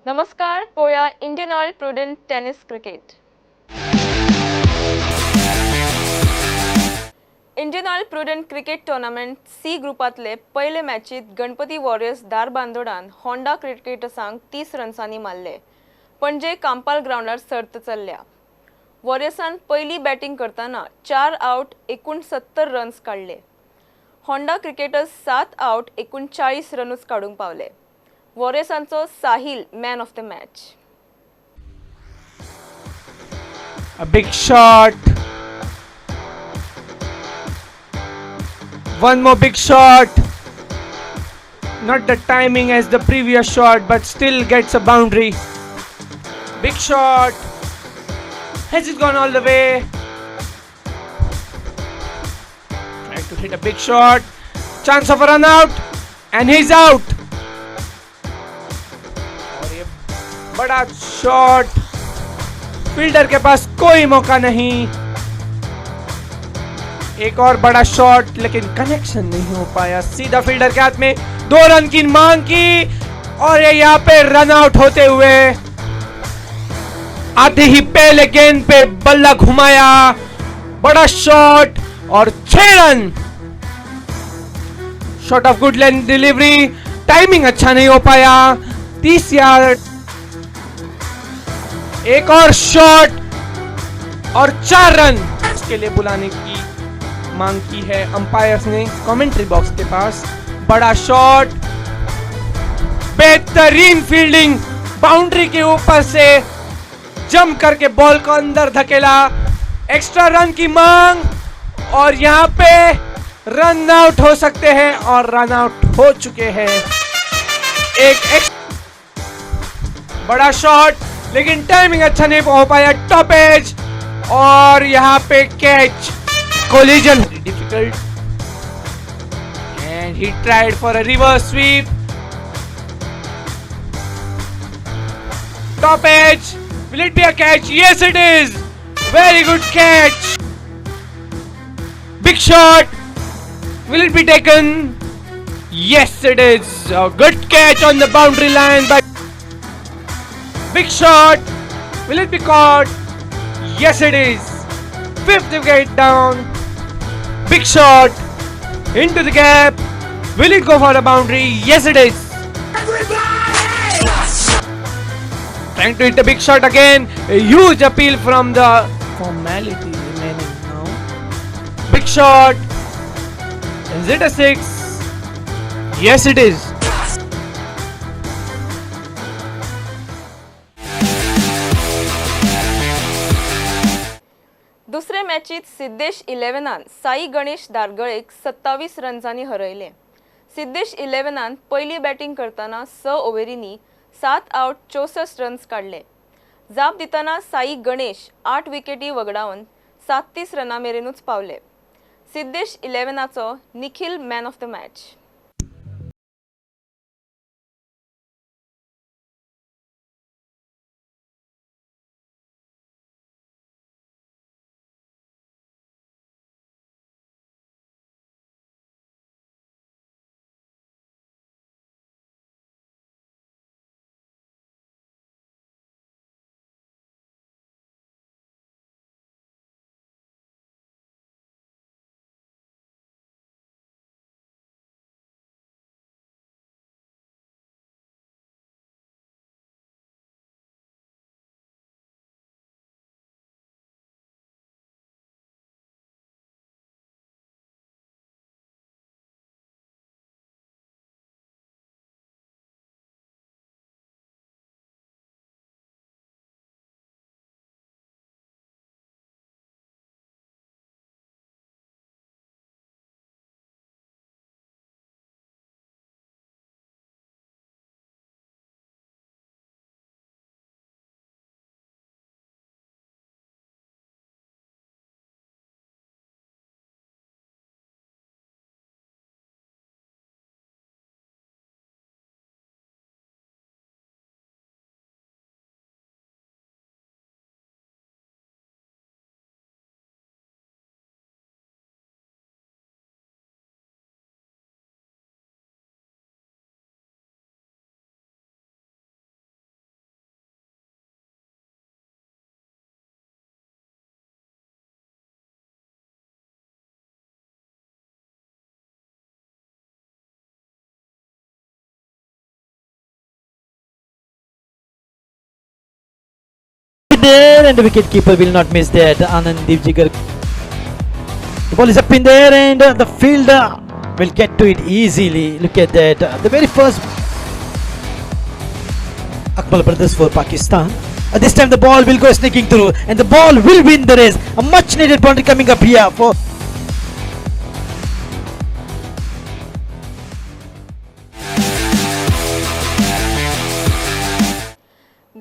नमस्कार पळोवया Indian Oil Prudent tennis cricket. Indian Oil Prudent cricket tournament C ग्रुपांतले पयले मॅचीत Ganpati warriors धारबांदोडान Honda क्रिकेटर्सांक 30 रन्सांनी मारले. पणजे कांपाल ग्रावंडार सर्त चल्ल्या. वॉरियर्सान पयली बॅटींग करतना 4 आवट 69 रन्स काडले. होंडा क्रिकेटर्स 7 आवट 39 रनूच काडूंक पावले. वॉरियर्सांचो Sahil man of the match. A big shot. One more big shot. Not the timing as the previous shot, but still gets a boundary. Big shot. Has it gone all the way? Tried to hit a big shot. Chance of a run out, and he's out. और ये बड़ा shot, fielder K pass कोई मौका नहीं। एक और बड़ा shot, लेकिन connection नहीं हो पाया। सीधा फील्डर के हाथ में। 2 रन की मांग की और ये यहाँ पे रन आउट होते हुए आते ही पहले गेंद पे बल्ला घुमाया। बड़ा shot Aur 6 run. Shot of good length delivery, timing अच्छा नहीं हो पाया। 30 यार्ड। एक और शॉट और 4 रन इसके लिए बुलाने की मांग की है अंपायर्स ने कमेंट्री बॉक्स के पास। बड़ा शॉट, बेहतरीन फील्डिंग, बाउंड्री के ऊपर से जंप करके बॉल को अंदर धकेला। एक्स्ट्रा रन की मांग और यहाँ पे रन आउट हो सकते हैं और रन आउट हो चुके हैं। एक बड़ा शॉट, लेकिन टाइमिंग अच्छा नहीं हो पाया। टॉप एज और यहाँ pay catch. Collision difficult and he tried for a reverse sweep. Top edge, will it be a catch? Yes it is. Very good catch. Big shot, will it be taken? Yes it is. A good catch on the boundary line by big shot. Will it be caught? Yes it is. 5th wicket down. Big shot into the gap. Will it go for a boundary? Yes it is. Trying to hit a big shot again. A huge appeal from the formality remaining now. Big shot. Is it a 6? Yes it is. दुसरे मॅचीत सिद्धेश इलेव्हनान साई गणेश दारगळेक 27 रन्सांनी हरयले. सिद्धेश इलेव्हनान पयली batting करतना 6 ओव्हरींनी 7 out 64 runs काडले. जाप दितना साई गणेश 8 विकेटी वगडावन 37 रनां मेरेनूच पावले. Siddhesh इलेव्हनाचो Nikhil man of the match. in the air and the wicket keeper will not miss that. Anand Divjikar. The ball is up in the air and the fielder will get to it easily. Look at that. The very first Akmal brothers for Pakistan. This time the ball will go sneaking through and the ball will win the race. A much needed boundary coming up here for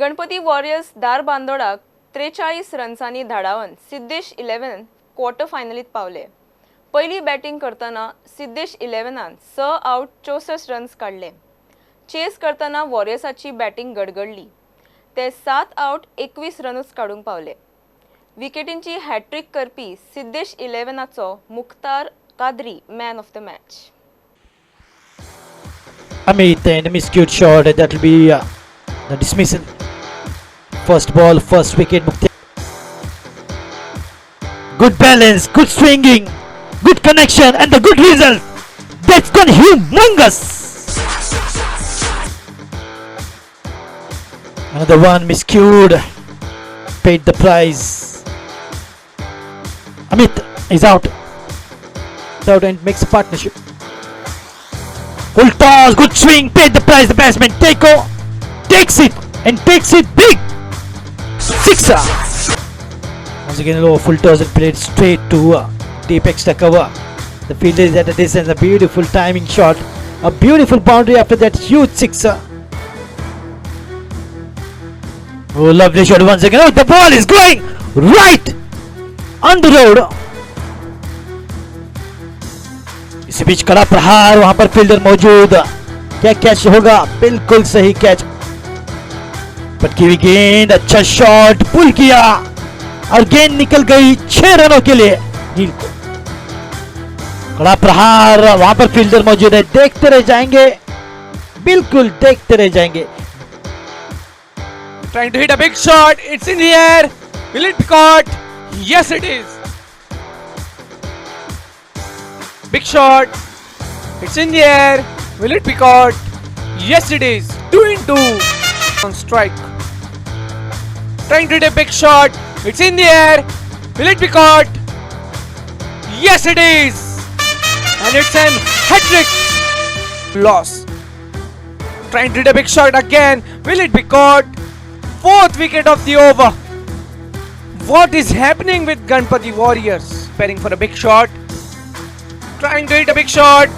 Ganpati warriors धारबांदोडाक 43 रन्सांनी धाडावन Siddhesh 11 quarter फायनलीत पावले. पयली batting करतना Siddhesh 11 6 out 64 runs काडले. Chess करतना वॉरियर्साची batting गडगडली. ते 7 out 21 रनूच काडूंक पावले. विकेटींची hat-trick करपी Siddhesh 11चो Mukhtar Qadri man of the match. Amit and a miscued shot, that will be the dismissal. First ball, first wicket. Mukhtar. Good balance, good swinging, good connection and the good result. That's gone humongous. Another one miscued, paid the price. Amit is out. Out and makes a partnership. Full toss, good swing, paid the price. The batsman Teko takes it and takes it big. Sixer. Once again, low full toss and played straight to deep extra cover. The fielder is at a distance. A beautiful timing shot, a beautiful boundary after that huge sixer. Oh, lovely shot once again. Oh, the ball is going right on the road. इसी beach कड़ा प्रहार, वहां पर fielder मौजूद. क्या catch होगा? बिल्कुल सही catch. पटकी हुई गेंद, अच्छा शॉट, पुल किया और गेंद निकल गई 6 रनों के लिए नील को. कड़ा प्रहार, वहां पर फील्डर मौजूद है. देखते रह जाएंगे, बिल्कुल देखते रह जाएंगे. Trying to hit a big shot. It's in the air. Will it be caught? Yes, it is. Big shot. It's in the air. Will it be caught? Yes, it is. 2 in 2. On strike. Trying to hit a big shot. It's in the air. Will it be caught? Yes, it is. And it's an hat-trick. Loss. Trying to hit a big shot again. Will it be caught? 4th wicket of the over. What is happening with Ganpati Warriors? Preparing for a big shot. Trying to hit a big shot.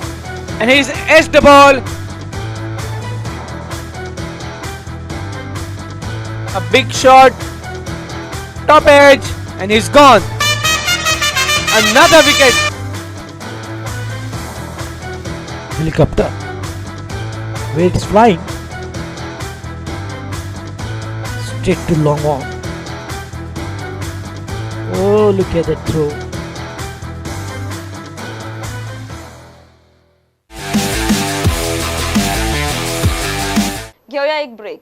And he's edged the ball. A big shot. Top edge. And he's gone. Another wicket. Helicopter. Where it is flying. Straight to long on. Oh, look at that throw. घेऊया एक break.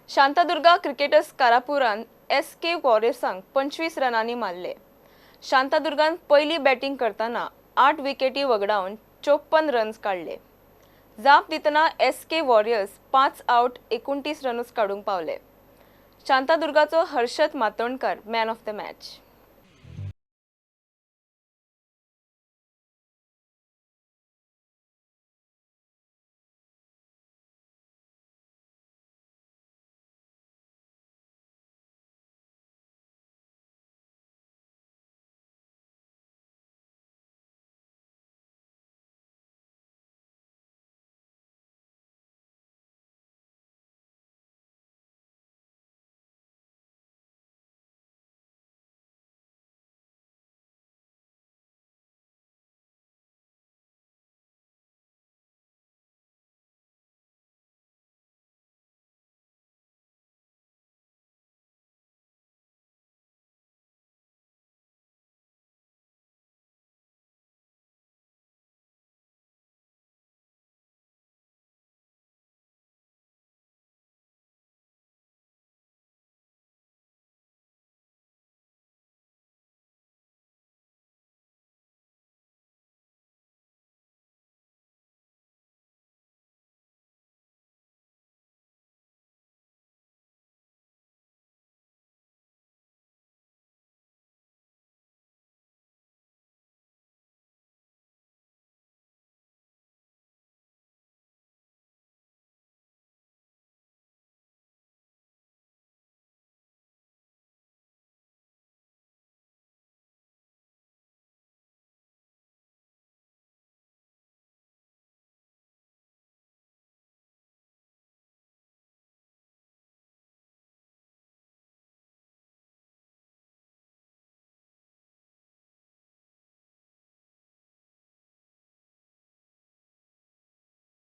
Shantadurga cricketers कारापुरान SK वॉरियर्सांक 25 रनांनी मारले. शांतादुर्गान पयली batting करतना 8 विकेटी वगडावन 54 runs काडले. जाप दितना SK warriors 5 out 29 रनूच काडूंक पावले. शांतादुर्गाचो Harshad Matondkar man of the match.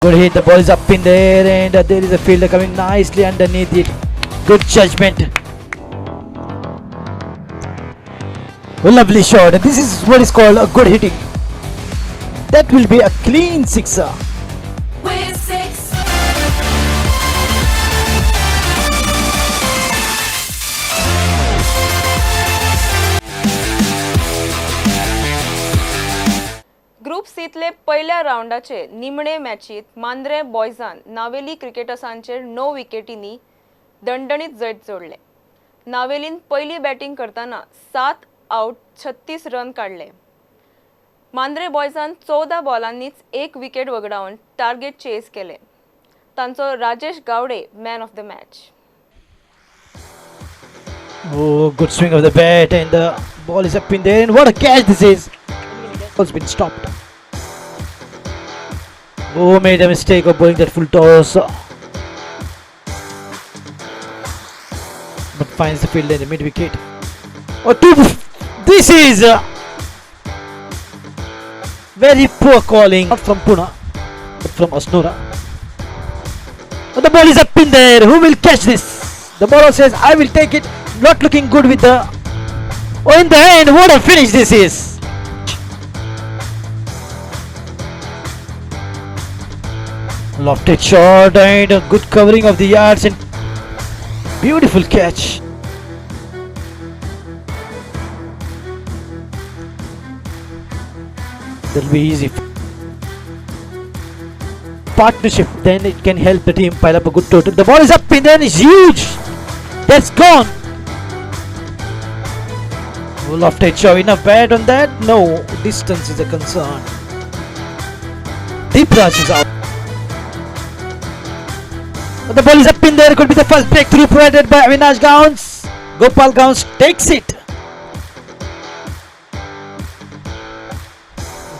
Good hit, the ball is up in the air and there is a fielder coming nicely underneath it. Good judgment. Lovely shot. This is what is called a good hitting. That will be a clean sixer. With six. Group सींतले पयल्या रावंडाचे निमणे मॅचीत मांद्रे बॉयजान नावेली क्रिकेटर्सांचेर 9 विकेटींनी दणदणीत जैत जोडले. नावेलीन पयली batting करतना 7 out 36 run काडले. Mandrem बॉयजान 14 बॉलांनीच 1 wicket वगडावन target chess केले. तांचो Rajesh Gawde man of the match. Oh, good swing of the bat and the ball is up in there and what a catch this is. Ball's been stopped. Oh, made a mistake of bowling that full toss. But finds the field in the mid wicket. Oh, two. This is very poor calling. Not from Pune, but from Assonora. But the ball is up in there. Who will catch this? The bowler says, I will take it. Not looking good with the... Oh, in the end, what a finish this is. Lofted shot and a good covering of the yards and beautiful catch. That'll be easy. Partnership, then it can help the team pile up a good total. The ball is up and then it's huge. That's gone. Oh, lofted shot, enough bat on that? No, distance is a concern. Deepraj is out. But the ball is up in there. Could be the first breakthrough provided by Avinash Gauns. Gopal Gauns takes it.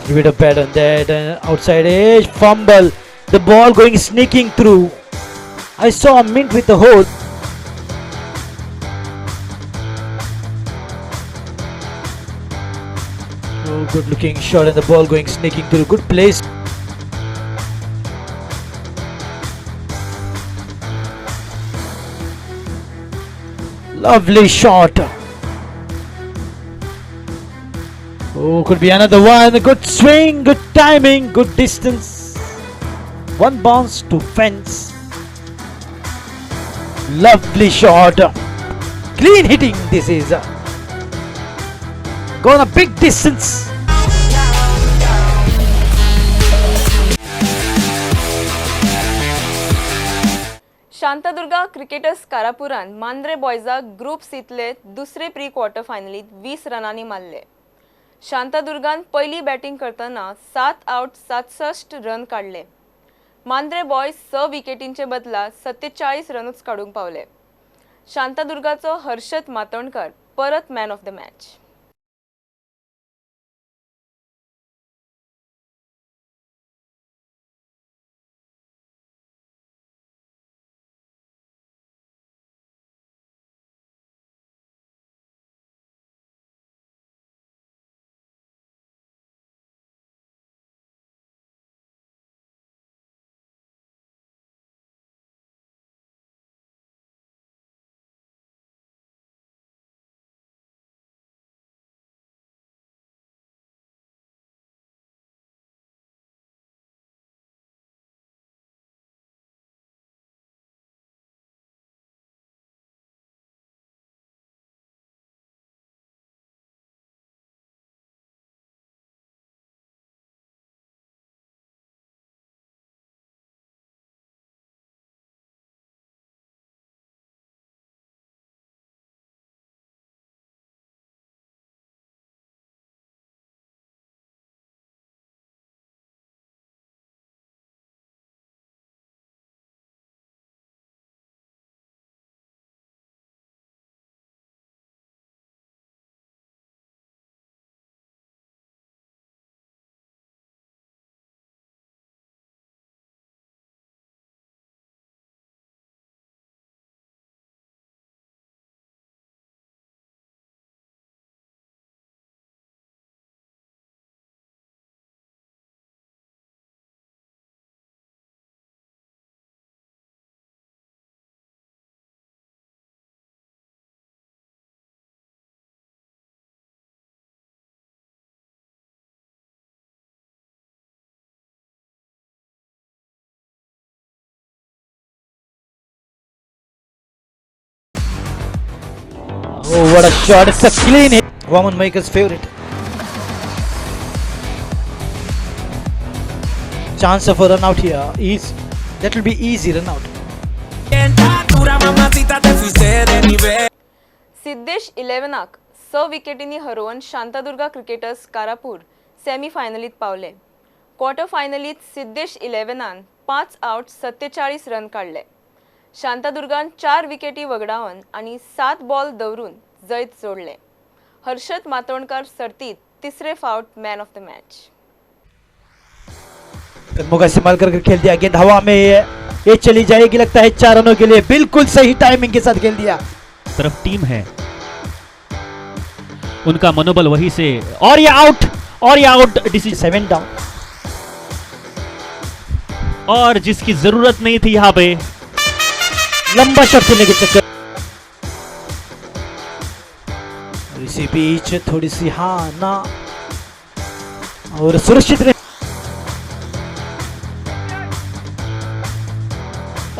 Give it a bat on that and outside edge fumble. The ball going sneaking through. I saw a mint with the hole. Oh, good looking shot and the ball going sneaking through. Good place. Lovely shot. Oh, could be another one. Good swing, good timing, good distance. One bounce to fence. Lovely shot. Clean hitting this is. Gone a big distance. Shantadurga cricketers कारापुरान मांद्रे बॉयजाक group सींतले दुसरे pre quarter फायनलीत 20 रनांनी मारले. शांतादुर्गान पयली batting करतना 7 out 67 run काडले. Mandrem boys 6 विकेटींचे बदला 47 रनूच काडूंक पावले. शांतादुर्गाचो हर्षद मातोंडकर परत man of the match. Oh, what a shot. It's a clean hit. Vaman Maker's favorite. Chance of a run out here is that will be easy run out. Siddhesh इलेव्हनाक 6 विकेटींनी हरोवन Shantadurga cricketers Karapur सेमीफायनलीत पावले. Quarter फायनलीत सिद्धेश इलेव्हनान 5 out 47 run काडले. शांतादुर्गान 4 विकेटी वगडावन आनी 7 बॉल दवरून जैत जोडले. हर्षद मातोंडकर सर्तीत तिसरे फावट मॅन ऑफ the match. कदमों का इस्तेमाल करके खेल दिया, गेंद हवा में ये चली जाएगी लगता है 4 रनों के लिए। बिल्कुल सही टाइमिंग के साथ खेल दिया। तरफ टीम है, उनका मनोबल वही से, और ये आउट, और ये आउट डिसीजन। 7 डाउन, और जिसकी जरूरत नहीं थी यहाँ पे। लंबा शॉट खेलने के चक्कर, इसी बीच थोड़ी सी हाँ ना और सुरक्षित रहे।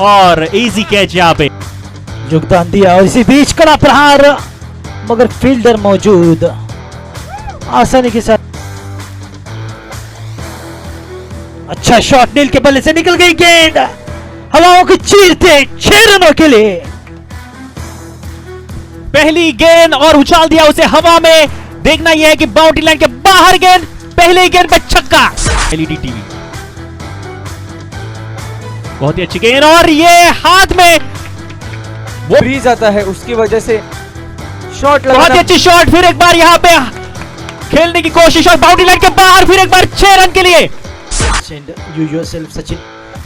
और इजी कैच यहाँ पे योगदान दिया और इसी बीच कड़ा प्रहार, मगर फील्डर मौजूद आसानी के साथ। अच्छा शॉट, नील के बल्ले से निकल गई गेंद, हवाओं को चीरते 6 रनों के लिए। पहली गेंद और उछाल दिया उसे हवा में। देखना यह है कि बाउंड्री लाइन के बाहर गेंद, पहले गेंद पर छक्का। एलईडी टीवी, बहुत ही अच्छी गेंद और ये हाथ में वो ब्रीज आता है, उसकी वजह से शॉट बहुत ही अच्छी शॉट। फिर एक बार यहाँ पे खेलने की कोशिश और बाउंड्री लाइन के बाहर फिर एक बार 6 रन के लिए। You yourself, Sachin.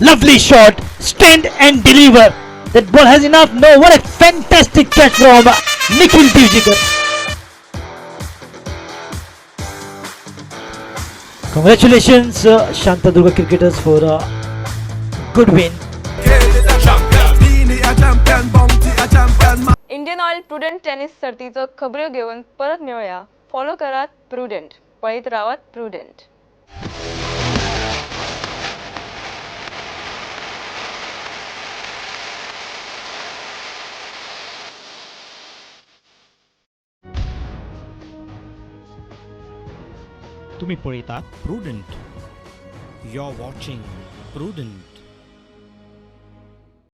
Lovely shot, stand and deliver. That ball has enough. No, what a fantastic catch from Nikhil Divjikar. Congratulations, Shantadurga cricketers for a good win. Indian Oil Prudent tennis सर्तीचो खबऱ्यो घेवन परत मेळया. Follow करात prudent, पळयत रावात prudent. तुम्ही पळयतात Prudent. You are watching Prudent.